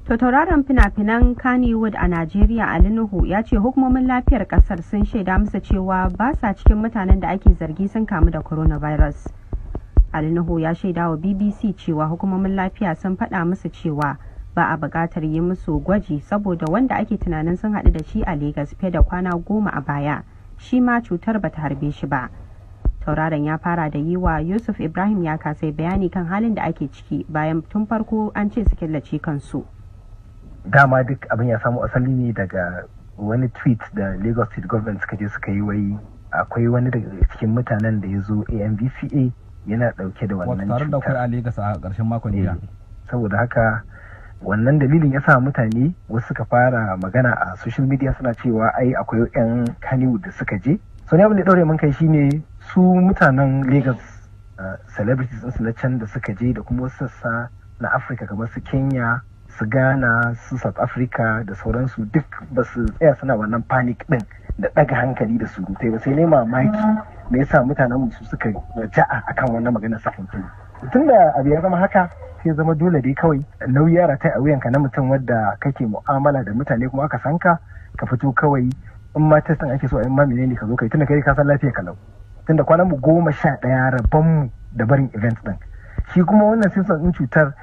To, tauraron fina-finan Kannywood a Najeriya Ali Nuhu ya ce hukumomin lafiyar kasar sun shaida masa cewa ba sa cikin mutanen da ake zargi sun kamu da coronavirus. Ali Nuhu ya shaida wa BBC cewa hukumomin lafiya sun faɗa musu cewa ba a buƙatar yi musu gwaji saboda wanda ake tunanin sun haɗu da shi a Legas fiye da kwana 10 a baya, shi ma cutar bata harbe shi ba. Tauraron ya fara da yi wa Yusuf Ibrahim ya kasai bayani kan halin da ake ciki bayan tun farko an ce su killace kansu. Dama duk abin ya samu asali ne daga wani tweet da Lagos State Government suka je suka yi, wai akwai wani daga cikin mutanen da ya zo AMVCA yana dauke da wannan cutar da cutar. Kai a Lagos a ƙarshen makon jiya. Saboda haka wannan dalilin ya sa mutane wasu suka fara magana a social media, suna cewa ai akwai 'yan Kannywood da suka je. So ne abin da ya daure mun kai shine su mutanen Lagos, celebrities ɗinsu na can da suka je, da kuma wasu sassa na Africa kamar su Kenya, su Ghana, su South Africa da sauransu, duk ba su tsaya suna wannan panic din da ɗaga hankali da surutai ba. Sai ne mamaki me yasa mutanen mu su suka ja'a akan wannan magana sakin tun da abu ya zama haka. Sai zama dole dai kawai nauyi ya rataya a wuyanka na mutum wadda kake mu'amala da mutane kuma aka san ka, ka fito kawai, in ma testin ake so, in ma menene, ka zo kai, tunda kai ka san lafiya kalau, tunda kwanan mu 11 rabon mu da barin event din. Shi kuma wannan symptom din cutar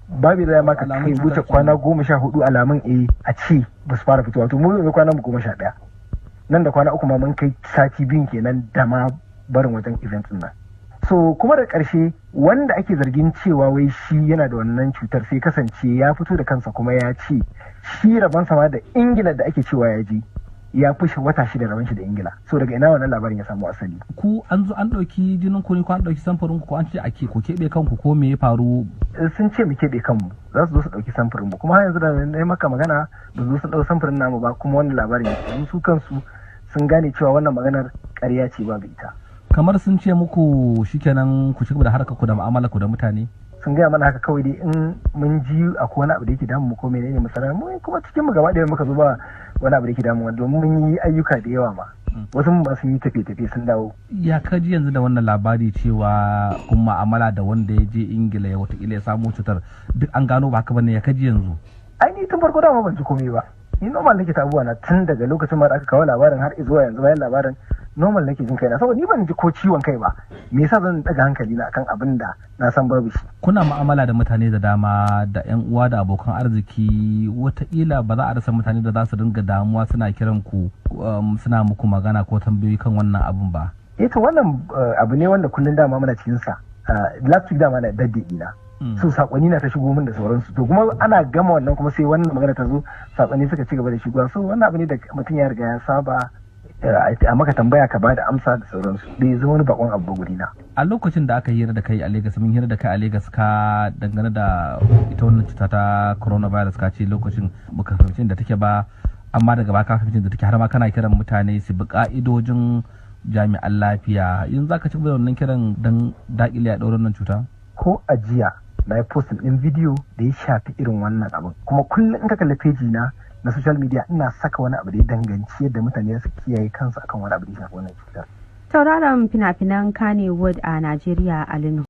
babu da ma ka Alamun kai cutar wuce kenan. kwana 14 alamun a ce ba su fara fitowa. To, mu yanzu kwanan mu 11, nan da kwana 3 ma mun kai sati 2 kenan da ma barin wajen event din nan. So kuma da ƙarshe wanda ake zargin cewa wai shi yana da wannan cutar sai kasance ya fito da kansa kuma ya ce shi rabon ma da Ingila da ake cewa ya je ya fi shi wata 6 rabon shi da Ingila. So daga ina wannan labarin ya samu asali? Ku an zo an ɗauki jinin ku ne ko an ɗauki samfurin ku ko an ce ake ku keɓe kanku ko me ya faru? Sun ce mu keɓe kanmu, za su zo su ɗauki samfurin mu, kuma har yanzu da na yi maka magana ba su zo sun ɗau samfurin namu ba. Kuma wannan labarin ya su kansu sun gane cewa wannan maganar ƙarya ce, babu ita. Kamar sun ce muku shikenan ku ci gaba da harkar ku da mu'amalar ku da mutane? Sun gaya mana haka kawai dai, in mun ji akwai wani abu da yake damu mu ko menene mu sanar. Mu kuma cikin mu gaba ɗaya muka zo ba wani abu da yake damu, domin mun yi ayyuka da yawa ma, wasu mu ba sun yi tafiye-tafiye sun dawo. Ya ka ji yanzu da wannan labari cewa kun ma'amala da wanda ya je Ingila ya watakila ya samu cutar, duk an gano ba haka bane? Ya ka ji yanzu? Ai ni tun farko dama ban ji komai ba. Ni normal nake ta abubuwa na tun daga lokacin ma da aka kawo labarin har zuwa yanzu. Bayan labarin normal nake jin kaina, saboda ni ban ji ko ciwon kai ba. Me yasa zan daga hankali na akan abin da na san babu shi? Kuna mu'amala da mutane da dama, da yan uwa da abokan arziki, wataƙila ba za a rasa mutane da za su dinga damuwa suna kiran ku, suna muku magana ko tambayoyi kan wannan abun ba. Eh, to wannan abu ne wanda kullun dama muna cikin sa. Last week dama na birthday ina, so sakonni na ta shigo min da sauransu. To kuma ana gama wannan kuma sai wannan magana ta zo, sakonni suka ci gaba da shigowa. So wannan abu ne da mutum ya riga ya saba, a maka tambaya ka bada amsa da sauransu. Bai zama wani bakon abu ba guri na. A lokacin da aka hira da kai a Lagos, mun hira da kai a Lagos ka dangane da ita wannan cuta ta coronavirus, ka ce lokacin baka fahimci da take ba, amma daga baya ka fahimci da take, har ma kana kiran mutane su bi ka'idojin jami'an lafiya. Yanzu zaka ci gaba da wannan kiran don daƙile yaɗuwar wannan cuta? Ko a jiya na yi posting din bidiyo da ya shafi irin wannan abin, kuma kullum in ka kalli page na na social media ina saka wani abu da ya danganci yadda mutane su kiyaye kansu akan wani abu da ya shafi wannan cutar. Tauraron fina-finan Kannywood a Najeriya Ali Nuhu.